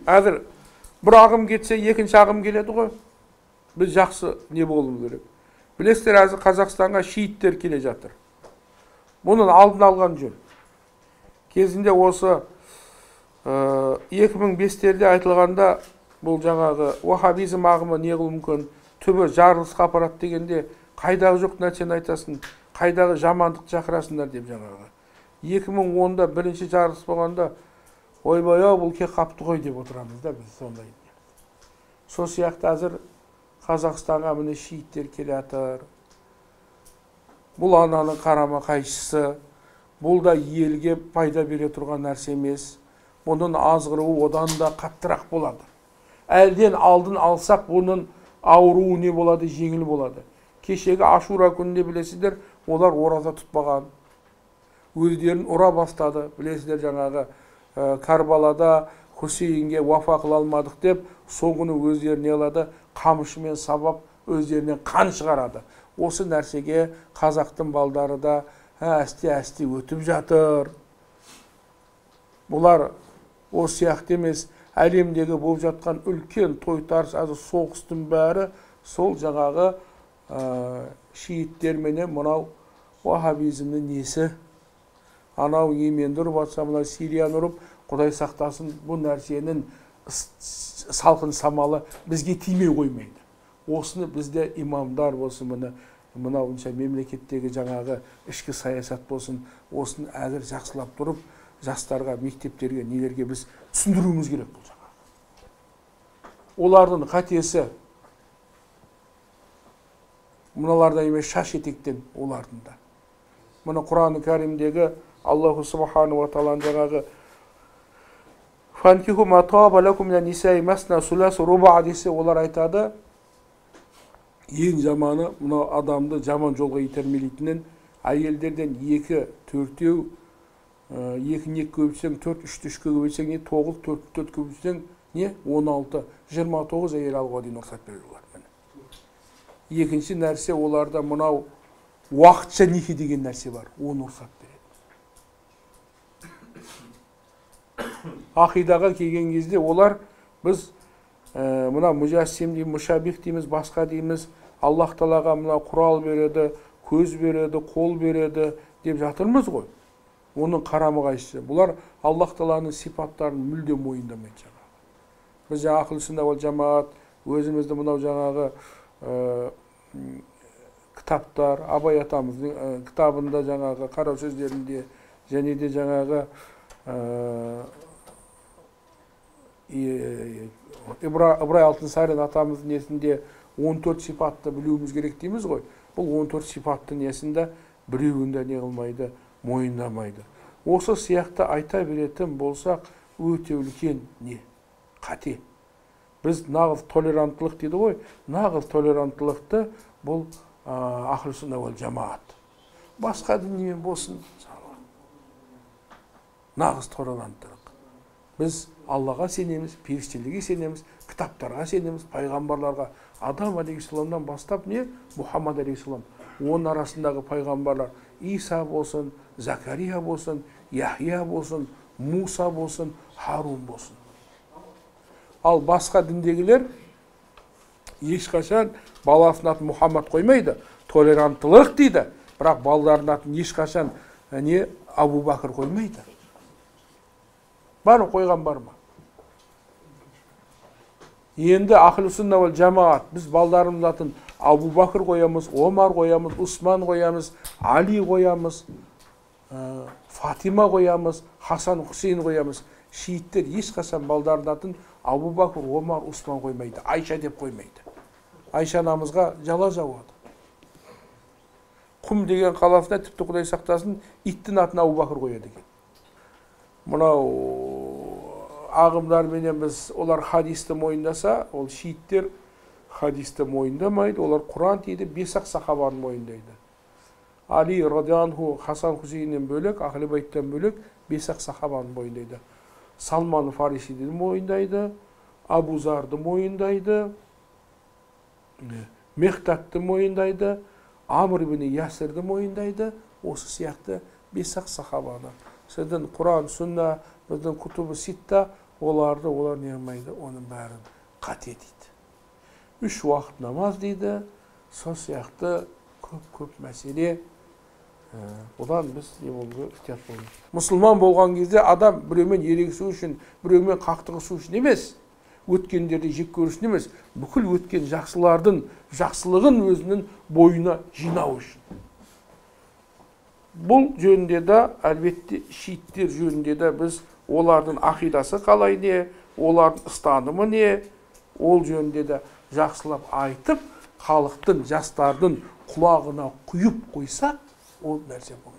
Әзір бір ағым кетсе, екінші ағым келеді ғой. Біз жақсы не болуымыз керек. Білесіздер, әзір Қазақстанға шииттер келе жатыр. Бұның алдын алған жөн. Кезінде осы 2005-терде айтылғанда, бұл жаңағы уахабизм ағымы не қылуы мүмкін, түбі жарылысқа апарады дегенде, қайдағы жоқ нәрсені айтасың, қайдағы жамандықты шақырасыңдар деп жаңағы. 2010-да бірінші жарылыс болғанда, ойбай-ау, бұл кек қапты ғой деп отырамыз да біз сондай. Сол сияқты әзір Қазақстанға міне шииттер келе жатыр. Бұл ананың қарама-қайшысы, бұл да елге пайда бере тұрған нәрсе емес. Бұның азғыруы одан да қаттырақ болады. Әлден алдын алсақ, бұның ауруы не болады, жеңіл болады. Кешегі Ашура күнінде білесіздер, олар ораза тұтпаған. Өздерін ұра бастады. Білесіздер, жаңағы Карбалада Хусейнге уафа қыла алмадық деп, сол күні өздері не қылады, қамшымен сабап, өздерінен қан шығарады. Осы нәрсеге қазақтың балдары да әсте-әсте өтіп жатыр. Бұлар осы сияқты емес, әлемдегі болып жатқан үлкен тойтарыс, әзір соғыстың бәрі сол жаңағы шииттер менен мынау уахабизмнің несі. Анау Йеменді ұрып атса, мынау Сирияны ұрып, Құдай сақтасын, бұл нәрсенің салқын самалы бізге тимей қоймайды. Осыны бізде имамдар болсын, міне мынауынша мемлекеттегі жаңағы ішкі саясат болсын, осыны әзір жақсылап тұрып, жастарға, мектептерге, нелерге біз түсіндіруіміз керек бұл жаңағы. Олардың қатесі мыналардан емес, шаш етектен олардың да. Мына Құран-ы Кәрімдегі Аллаху субхану ва тағаланың жаңағы фанкиху ма таба лакум минан нисаи масна суласу руба десе, олар айтады, ең жаманы мынау адамды жаман жолға итермелейтінін әйелдерден 2, 4, 2-ні 2 көбейтсең 4, 3-ті 3 көбейтсең не 9, 4-ті 4 көбейтсең не 16, 29 әйел алуға дейін рұқсат береді олар. Екінші нәрсе, оларда мынау уақытша неке деген нәрсе бар, оны рұқсат береді. Ақидаға келген кезде олар біз мына мүжәссем дейміз, мүшәбих дейміз, басқа дейміз, Аллах тағалаға мына құрал береді, көз береді, қол береді деп жатырмыз ғой. Оның қарама-қайшысы. Бұлар Аллах тағаланың сипаттарын мүлде мойындамайды жаңағы. Біз жаңа Ахлы сүнна уал жамаат, өзімізді мынау жаңағы кітаптар, Абай атамыздың кітабында жаңағы қара сөздерінде және де жаңағы Ыбырай Алтынсарин атамыздың несінде 14 сипатты білуіміз керек дейміз ғой. Бұл 14 сипатты несінде біреуінде не қылмайды, мойындамайды. Осы сияқты айта беретін болсақ, өте үлкен не қате. Біз нағыз толеранттылық дейді ғой, нағыз толеранттылықты бұл Ахлы сүнна уал жамаат. Басқа дінмен болсын, нағыз толеранттылық. Біз Аллаға сенеміз, періштелерге сенеміз, кітаптарға сенеміз, пайғамбарларға. Адам алейхиссаламнан бастап не? Мұхаммад алейхиссалам. Оның арасындағы пайғамбарлар Иса болсын, Закария болсын, Яхия болсын, Муса болсын, Харун болсын. Ал басқа діндегілер ешқашан баласының атын Мұхаммад қоймайды. Толеранттылық дейді, бірақ балаларының атын ешқашан не Абу Бәкір қоймайды. Бар ма, қойған бар ма? Енді Ахлы сүнна уал жамаат, біз балдарымыздың атын Абу Бәкір қоямыз, Омар қоямыз, Усман қоямыз, Али қоямыз, Фатима қоямыз, Хасан, Хусейн қоямыз. Шииттер ешқашан балдарының атын Абу Бәкір, Омар, Усман қоймайды, Айша деп қоймайды. Айша анамызға жала жауады. Құм деген қаласына тіпті Құдай сақтасын, иттің атын Абу Бәкір қояды екен. Мынау ағымдарменен біз, олар хадисті мойындаса, ол шииттер хадисті мойындамайды, олар Құран дейді, 5-ақ сахабаны мойындайды. Али радиаллаху, Хасан Хусейннен бөлек, Ахлы Байттан бөлек 5-ақ сахабаны мойындайды. Салман Фарисиді мойындайды, Абу Зарды мойындайды, Мехтатты мойындайды, Амр ибн Ясирді мойындайды, осы сияқты 5-ақ сахабаны. Сіздің Құран, Сүнна, біздің Кутубы Ситта Оларды олар не қылмайды, оның бәрін қате дейді. 3 уақыт намаз дейді, сол сияқты көп-көп мәселе. Одан біз не болуға ықтият болдық. Мұсылман болған кезде адам біреумен ерегісу үшін, біреумен қақтығысу үшін емес, өткендерді жек көру үшін емес, бүкіл өткен жақсылардың жақсылығын өзінің бойына жинау үшін. Бұл жөнінде де, әлбетте, шииттер жөнінде де біз олардың ақидасы қалай не, олардың ұстанымы не, ол жөнінде де жақсылап айтып, халықтың, жастардың құлағына құйып қойсақ, ол нәрсе болады.